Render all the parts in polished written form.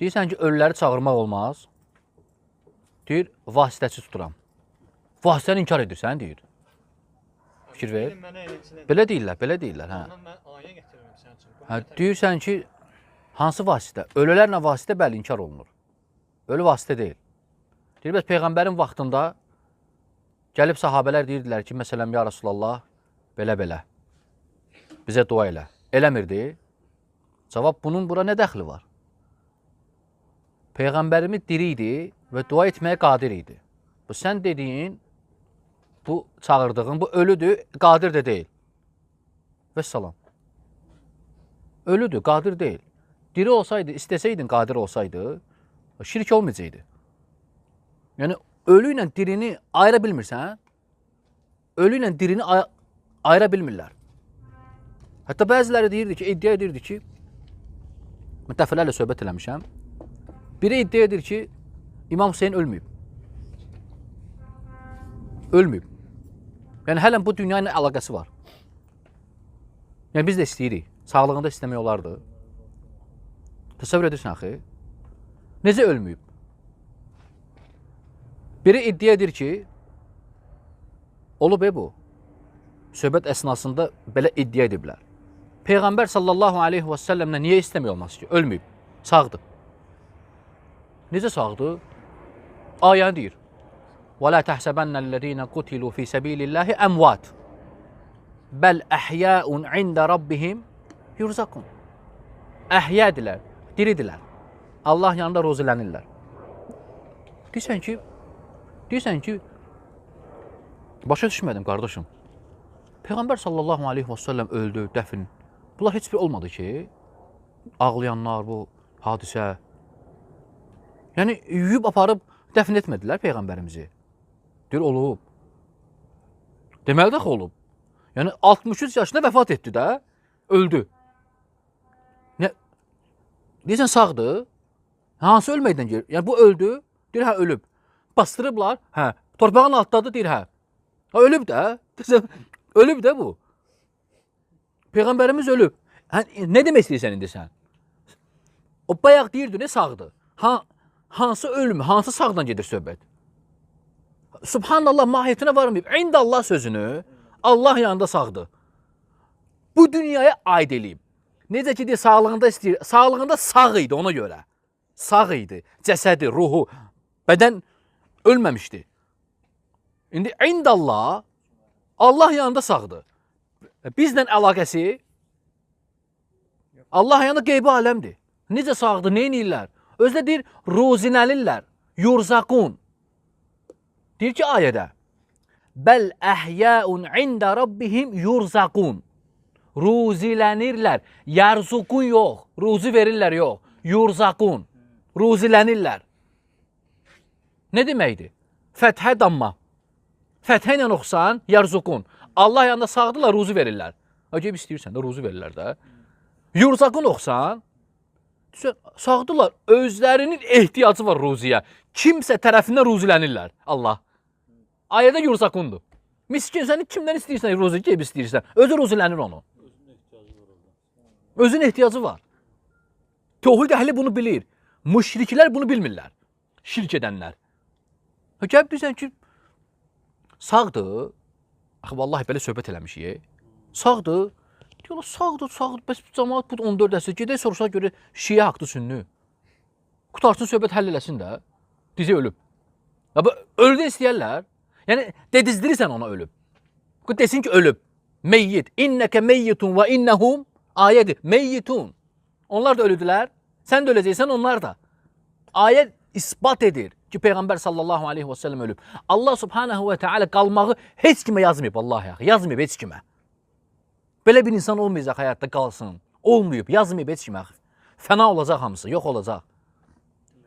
Deyirsən ki, ölüləri çağırmaq olmaz. Deyir, vasitəçi tuturam. Vasitəni inkar edirsən, deyir. Fikir ver. Mənə eləsinə. Belə deyirlər, belə deyirlər, hə. Ondan mən ayə gətirirəm sənin üçün. Bu Hə, mənə deyirsən ki, hansı vasitə? Ölülərlə vasitə bəli inkar olunur. Ölü vasitə deyil. Deyir, bəs peyğəmbərin vaxtında gəlib sahabələr deyirdilər ki, məsələn, ya Rasulallah, belə-belə. Bizə dua elə. Eləmirdi. Cavab, bunun bura nə dəxli var? Peyğəmbərimiz diri idi və dua etməyə qadir idi. Bu sən dediyin, bu çağırdığın, bu ölüdür, qadir də deyil. Vəssalam. Ölüdür, qadir deyil. Diri olsaydı, istəsəydin qadir olsaydı, şirk olmayacaqdı. Yəni ölü ilə dirini ayıra bilmirsən. Ölü ilə dirini ayıra bilmirlər. Hətta bəziləri deyirdi ki, iddia edirdi ki, mən dəfələrlə söhbət eləmişəm. Biri iddia edir ki, İmam Hüseyn ölməyib. Ölməyib. Yəni hələm bu dünya ilə əlaqəsi var. Yəni biz də istəyirik. Sağlığında istəmək olardı. Təsəvvür edirsən axı. Necə ölməyib? Biri iddia edir ki, olub bu. Söhbət əsnasında belə iddia ediblər. Peyğəmbər sallallahu aleyhi və səlləmlə niyə istəmək olmaz ki? Ölməyib. Sağdır. Necə sağdır? Ayəni deyir. Və la təhsəbənnəl-ləzīnə qutilu fi səbilillahi əmvat. Bəl əhyəun ində rabbihim yurzaqun. Əhyədirlər, diridirlər. Allah yanında ruzilənirlər. Deyirsən ki, başa düşmədim qardaşım. Peyğəmbər sallallahu aleyhi və səlləm öldü, dəfn. Bunlar heç bir olmadı ki, ağlayanlar, bu hadisə. Yəni, yuyub aparıb dəfn etmədilər Peyğəmbərimizi. Deyir, olub. Deməli də olub. Yəni, 63 yaşında vəfat etdi də, öldü. Nə? Deyirsən, sağdır. Hansı ölməkdən gedir? Yəni, bu öldü, deyir, hə, ölüb. Bastırıblar, hə, torpağın altdadır, deyir, hə. Ha, ölüb də. Ölüb də bu. Peyğəmbərimiz ölüb. Hə, nə demək istəyirsən indi sən? O bayaq deyirdi, nə sağdır? Ha, hansı ölüm, hansı sağdan gedir söhbət? Subhanallah, mahiyyətinə varmayıb. İndi Allah sözünü Allah yanında sağdır. Bu dünyaya aid eləyib. Necə ki, deyir, sağlığında istəyir. Sağlığında sağ idi ona görə. Sağ idi. Cəsədi, ruhu, bədən ölməmişdi. İndi indallah, Allah yanında sağdır. Bizlə əlaqəsi Allah yanında qeybi aləmdir. Necə sağdır, nə edirlər? Özü də deyir, ruzinəlirlər, yurzaqun. Deyir ki, ayədə, bəl əhyəun ində rabbihim yurzaqun. Ruzilənirlər. Yərzuqun yox, ruzi verirlər yox. Yurzaqun. Ruzilənirlər. Nə deməkdir? Fəthə damma. Fəthə ilə oxusan, yərzuqun. Allah yanında sağdırlar, ruzi verirlər. Acayip istəyirsən də, ruzi verirlər də. Yurzaqun oxusan, sağdırlar, özlərinin ehtiyacı var ruziyə. Kimsə tərəfindən ruzilənirlər. Allah. Ayədə yurzaqundur. Miskin, sən kimdən istəyirsən ruzi, kim istəyirsən. Özü ruzilənir onu. Özünün ehtiyacı var. Təvhid əhli bunu bilir. Müşriklər bunu bilmirlər. Şirk edənlər. Gəlib deyirsən ki, sağdır. Axı, vallahi belə söhbət eləmişik. Sağdır. Deyirlər, sağdır, sağdır. Bəs cəmaat bu 14 əsr. Gedək soruşaq görə şiə haqdır, sünnü. Qutarsın söhbət həll eləsin də. Dizi ölüb. Ya bu ölüdən istəyərlər. Yəni dedizdirirsən ona ölüb. Desin ki ölüb. Meyyit. İnnəkə meyyitun və innəhum ayədir. Meyyitun. Onlar da ölüdülər. Sən də öləcəksən, onlar da. Ayə isbat edir ki, Peyğəmbər sallallahu aleyhi və səlləm ölüb. Allah subhanahu və teala qalmağı heç kimə yazmayıb, vallahi axı. Yazmayıb heç kimə. Belə bir insan olmayacaq həyatda qalsın. Olmayıb, yazmayıb heç kimə. Fəna olacaq hamısı, yox olacaq.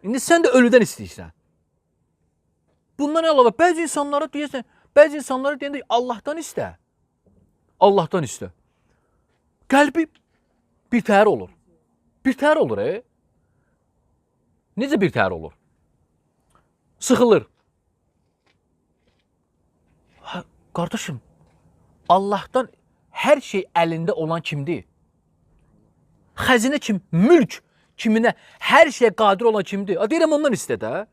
İndi sən də ölüdən istəyirsən. Bundan əlavə bəzi insanlara deyirsən, bəzi insanlara deyəndə Allahdan istə. Allahdan istə. Qəlbi birtəhər olur. Birtəhər olur, e? Necə birtəhər olur? Sıxılır. Ha, qardaşım, Allahdan hər şey əlində olan kimdir? Xəzinə kim? Mülk Kiminə hər şeyə qadir olan kimdir? A, deyirəm ondan istə də.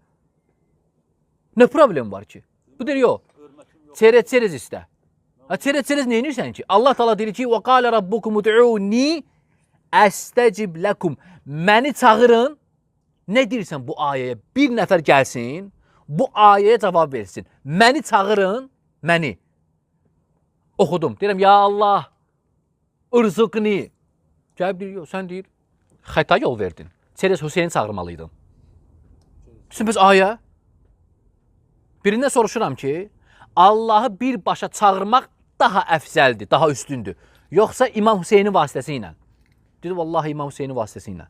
Nə problem var ki? Bu deyir yox. Çerez istə. Ha, çerez nə edirsən ki? Allah Taala deyir ki: "Və qala rabbukum ud'uni əstəcib ləkum." Məni çağırın. Nə deyirsən bu ayəyə? Bir nəfər gəlsin, bu ayəyə cavab versin. Məni çağırın, məni. Oxudum. Deyirəm, ya Allah, ırzıqni. Gəlib deyir, yox, sən deyir, xəta yol verdin. Çerez Hüseyni çağırmalıydın. Sən bəs ayə? Birindən soruşuram ki, Allahı birbaşa çağırmaq daha əfzəldir, daha üstündür. Yoxsa İmam Hüseynin vasitəsi ilə? Dedi, vallahi İmam Hüseynin vasitəsi ilə.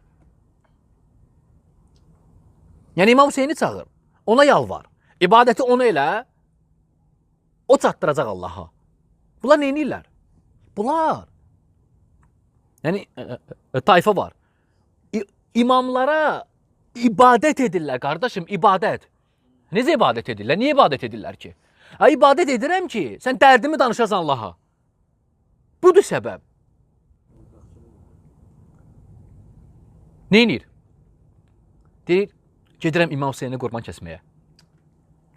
Yəni İmam Hüseyni çağır, ona yalvar. İbadəti ona elə, o çatdıracaq Allaha. Bunlar nə edirlər? Bunlar, yəni tayfa var. İmamlara ibadət edirlər qardaşım, ibadət. Necə ibadət edirlər? Niyə ibadət edirlər ki? Ha, ibadət edirəm ki, sən dərdimi danışasan Allaha. Budur səbəb. Nə edir? Deyir, gedirəm İmam Hüseynə qurban kəsməyə.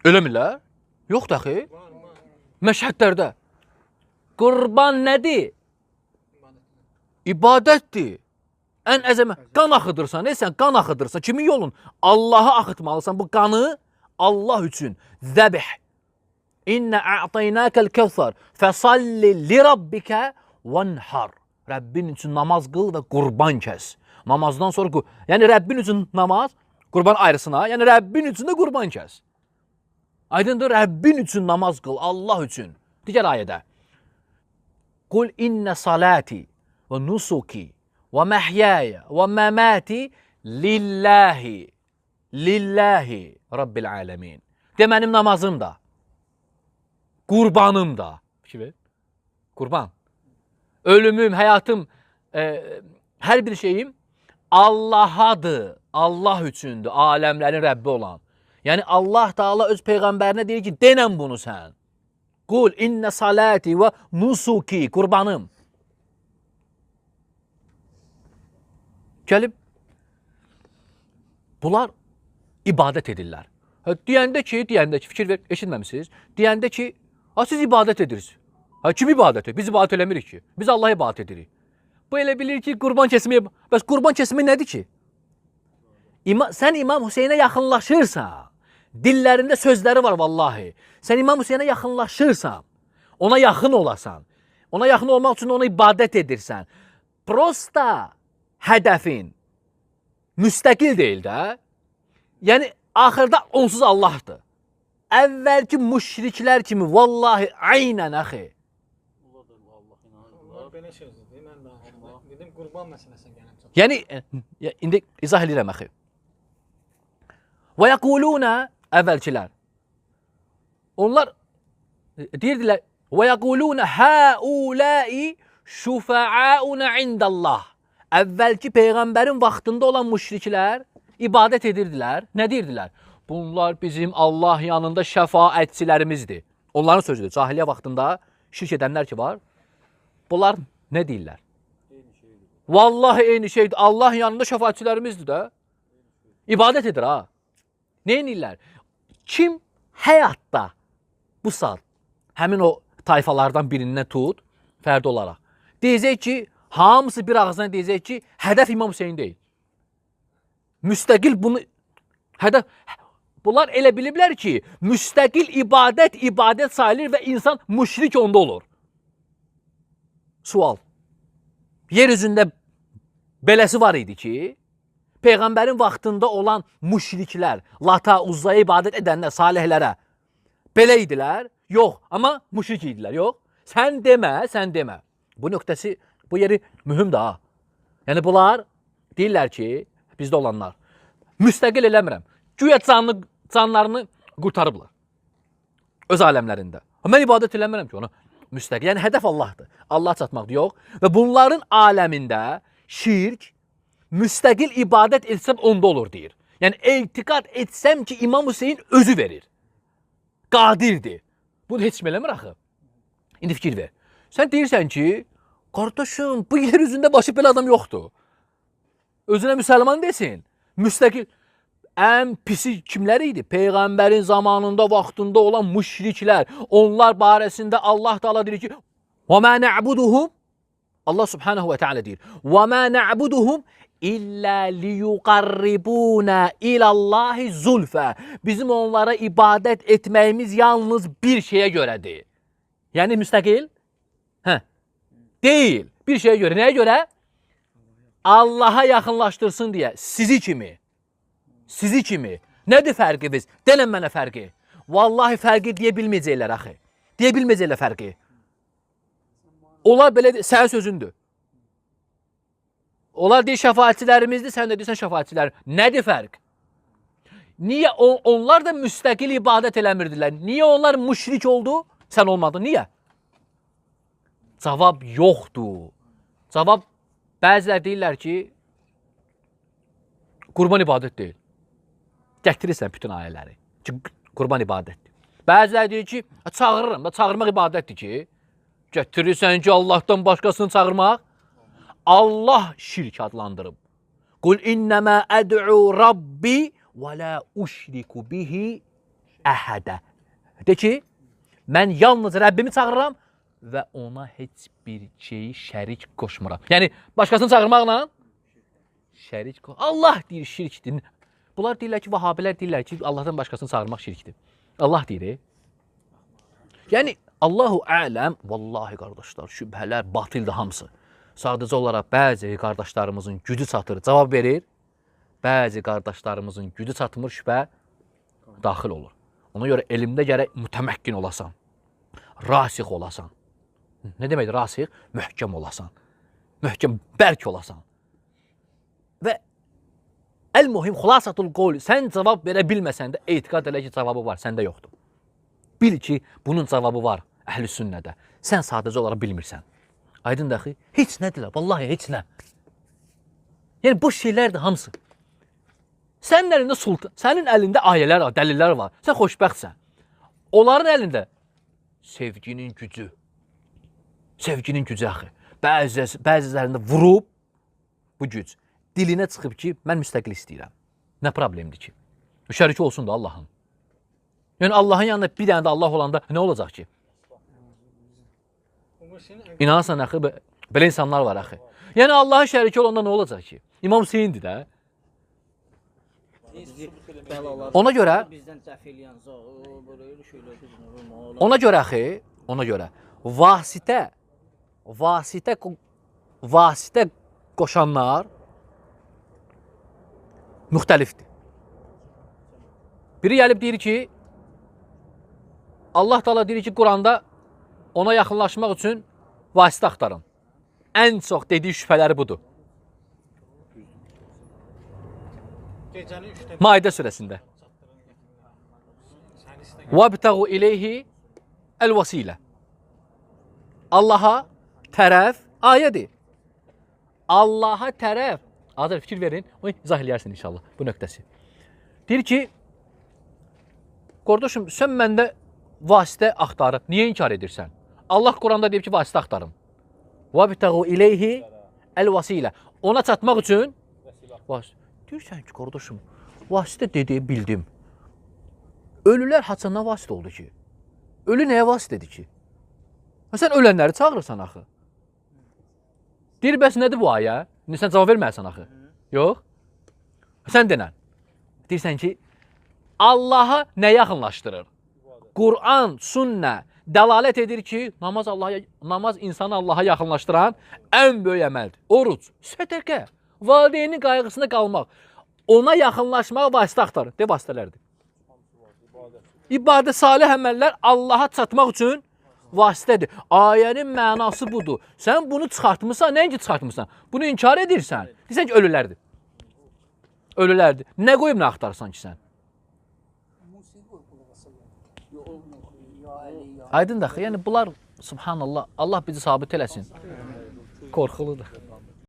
Eləmirlər? Yox da axı. Məşhədlərdə. Qurban nədir? İbadətdir. Ən əzəmə qan axıdırsan, sən qan axıdırsan. Kimin yolun? Allah'a axıtmalısan bu qanı Allah üçün. Zəbih. İnnə a'taynakəl kəvsər. Fəsalli li rabbikə vənhar. Rəbbin üçün namaz qıl və qurban kəs. Namazdan sonra, yəni Rəbbin üçün namaz, qurban ayrısına, yəni Rəbbin üçün də qurban kəs. Aydındır, Rəbbin üçün namaz qıl, Allah üçün. Digər ayədə. Qul innə salati və nusuki və məhyaya və məmati lillahi, lillahi Rabbil aləmin. De mənim namazım da, qurbanım da. Fikir ver. Qurban. Ölümüm, həyatım, hər bir şeyim Allahadır. Allah üçündür, aləmlərin Rəbbi olan. Yəni Allah Taala öz peyğəmbərinə deyir ki, denən bunu sən. Qul innə salati və nusuki, qurbanım. Gəlib bunlar ibadət edirlər. Hə, deyəndə ki, fikir ver, eşitməmisiniz? Deyəndə ki, ha, siz ibadət edirsiniz. Ha, kim ibadət edir? Biz ibadət eləmirik ki. Biz Allaha ibadət edirik. Bu elə bilir ki, qurban kəsməyə... Bəs qurban kəsmə nədir ki? Sən İmam Hüseynə yaxınlaşırsan, dillərində sözləri var vallahi. Sən İmam Hüseynə yaxınlaşırsan, ona yaxın olasan, ona yaxın olmaq üçün ona ibadət edirsən. Prosta hədəfin müstəqil deyil də. Yəni axırda onsuz Allahdır. Əvvəlki müşriklər kimi vallahi aynən axı. Onlar belə sözdür, mən danışdım. Dedim qurban məsələsinə gələm çox. Yəni indi izah edirəm axı. Və yəquluna əvvəlkilər. Onlar deyirdilər və yəquluna haulai şufa'auna indallah. Əvvəlki peyğəmbərin vaxtında olan müşriklər ibadət edirdilər. Nə deyirdilər? Bunlar bizim Allah yanında şəfaətçilərimizdir. Onların sözüdür. Cahiliyyə vaxtında şirk edənlər ki var. Bunlar nə deyirlər? Vallahi eyni şeydir. Allah yanında şəfaətçilərimizdir də. İbadət edir ha. Nə edirlər? Kim həyatda bu saat həmin o tayfalardan birindən tut, fərdi olaraq, deyəcək ki, hamısı bir ağızdan deyəcək ki, hədəf İmam Hüseyin deyil. Müstəqil bunu hədəf bunlar elə biliblər ki, müstəqil ibadət ibadət sayılır və insan müşrik onda olur. Sual. Yer üzündə beləsi var idi ki, peyğəmbərin vaxtında olan müşriklər, Lata, Uzzaya ibadət edənlər, salihlərə belə idilər? Yox, amma müşrik idilər, yox. Sən demə, sən demə. Bu nöqtəsi, bu yeri mühümdür ha. Yəni bunlar deyirlər ki, bizdə olanlar, müstəqil eləmirəm. Güya canlarını qurtarıblar. Öz aləmlərində. Mən ibadət eləmirəm ki ona. Müstəqil. Yəni hədəf Allahdır. Allah çatmaqdır, yox. Və bunların aləmində şirk müstəqil ibadət etsəm onda olur deyir. Yəni etiqad etsəm ki, İmam Hüseyin özü verir. Qadirdir. Bunu heç kim eləmir axı. İndi fikir ver. Sən deyirsən ki, qardaşım, bu yer üzündə başı belə adam yoxdur. Özünə müsəlman desin. Müstəqil. Ən pisi kimlər idi? Peyğəmbərin zamanında, vaxtında olan müşriklər. Onlar barəsində Allah Teala deyir ki: "Və mə na'buduhum" Allah Subhanahu ve Teala deyir: "Və mə na'buduhum illə liyuqarribuna ilallahi zulfə." Bizim onlara ibadət etməyimiz yalnız bir şeyə görədir. Yəni müstəqil? Hə. Deyil. Bir şeyə görə. Nəyə görə? Allaha yaxınlaşdırsın deyə. Sizi kimi. Sizi kimi. Nədir fərqi biz? Denən mənə fərqi. Vallahi fərqi deyə bilməyəcəklər axı. Deyə bilməyəcəklər fərqi. Onlar belə sənin sözündür. Onlar deyir şəfaətçilərimizdir, sən də deyirsən şəfaətçilər. Nədir fərq? Niyə onlar da müstəqil ibadət eləmirdilər? Niyə onlar müşrik oldu? Sən olmadın. Niyə? Cavab yoxdur. Cavab bəzilər deyirlər ki, qurban ibadət deyil. Gətirirsən bütün ayələri ki, qurban ibadətdir. Bəziləri deyir ki, çağırıram da, çağırmaq ibadətdir ki. Gətirirsən ki, Allahdan başqasını çağırmaq. Allah şirk adlandırıb. Qul innəmə əd'u Rabbi və la uşriku bihi əhədə. De ki, mən yalnız Rəbbimi çağırıram və ona heç bir şeyi şərik qoşmuram. Yəni, başqasını çağırmaqla şərik qoş. Allah deyir şirkdir. Bunlar deyirlər ki, Vahabilər deyirlər ki, Allahdan başqasını çağırmaq şirkdir. Allah deyir. Yəni, Allahu ələm, vallahi qardaşlar, şübhələr batildir hamısı. Sadəcə olaraq bəzi qardaşlarımızın gücü çatır, cavab verir. Bəzi qardaşlarımızın gücü çatmır, şübhə daxil olur. Ona görə elmdə gərək mütəməkkin olasan, rasix olasan. Nə deməkdir rasix? Möhkəm olasan. Möhkəm, bərk olasan. Və əl-mühim, xülasatul qovl, sən cavab verə bilməsən də etiqad elə ki, cavabı var, səndə yoxdur. Bil ki, bunun cavabı var əhl-i sünnədə. Sən sadəcə olaraq bilmirsən. Aydın daxı, heç nədirlər, vallahi heç nə. Yəni, boş şeylərdir hamısı. Sənin əlində sultan, sənin əlində ayələr var, dəlillər var. Sən xoşbəxtsən. Onların əlində sevginin gücü. Sevginin gücü axı. Bəzilərində vurub bu güc. Dilinə çıxıb ki, mən müstəqil istəyirəm. Nə problemdir ki? Şəriki olsun da Allahın. Yəni Allahın yanında bir dənə də Allah olanda nə olacaq ki? İnanırsan axı, belə insanlar var axı. Yəni Allahın şəriki olanda nə olacaq ki? İmam Hüseyndir də. Ona görə axı, ona görə vasitə qoşanlar müxtəlifdir. Biri gəlib deyir ki, Allah Teala deyir ki, Quranda ona yaxınlaşmaq üçün vasitə axtarın. Ən çox dediyi şübhələri budur. Maidə surəsində. وَابْتَغُوا إِلَيْهِ الْوَسِيلَ. Allaha tərəf ayədir. Allaha tərəf. Azər fikir verin, onu izah eləyərsin inşallah bu nöqtəsi. Deyir ki, qardaşım, sən məndə vasitə axtarıb, niyə inkar edirsən? Allah Quranda deyib ki, vasitə axtarın. وَابْتَغُوا إِلَيْهِ الْوَسِيلَ. Ona çatmaq üçün vasitə. Deyirsən ki, qardaşım, vasitə dedi, bildim. Ölülər haçandan vasitə oldu ki? Ölü nəyə vasitədir ki? Sən ölənləri çağırırsan axı. Deyir, bəs nədir bu ayə? İndi sən cavab verməlisən axı. Yox. Sən denən. Deyirsən ki, Allaha nə yaxınlaşdırır? Quran, sünnə dəlalət edir ki, namaz insanı Allaha yaxınlaşdıran ən böyük əməldir. Oruc, sədəqə, valideynin qayğısına qalmaq, ona yaxınlaşmağa vasitə axtarır. De, vasitələrdir. İbadət, salih əməllər Allaha çatmaq üçün vasitədir. Ayənin mənası budur. Sən bunu çıxartmısan, nəinki çıxartmısan? Bunu inkar edirsən. Deyirsən ki, ölülərdir. Ölülərdir. Nə qoyub nə axtarsan ki sən? Aydın daxı, yəni bunlar, subhanallah, Allah bizi sabit eləsin. Qorxuludur.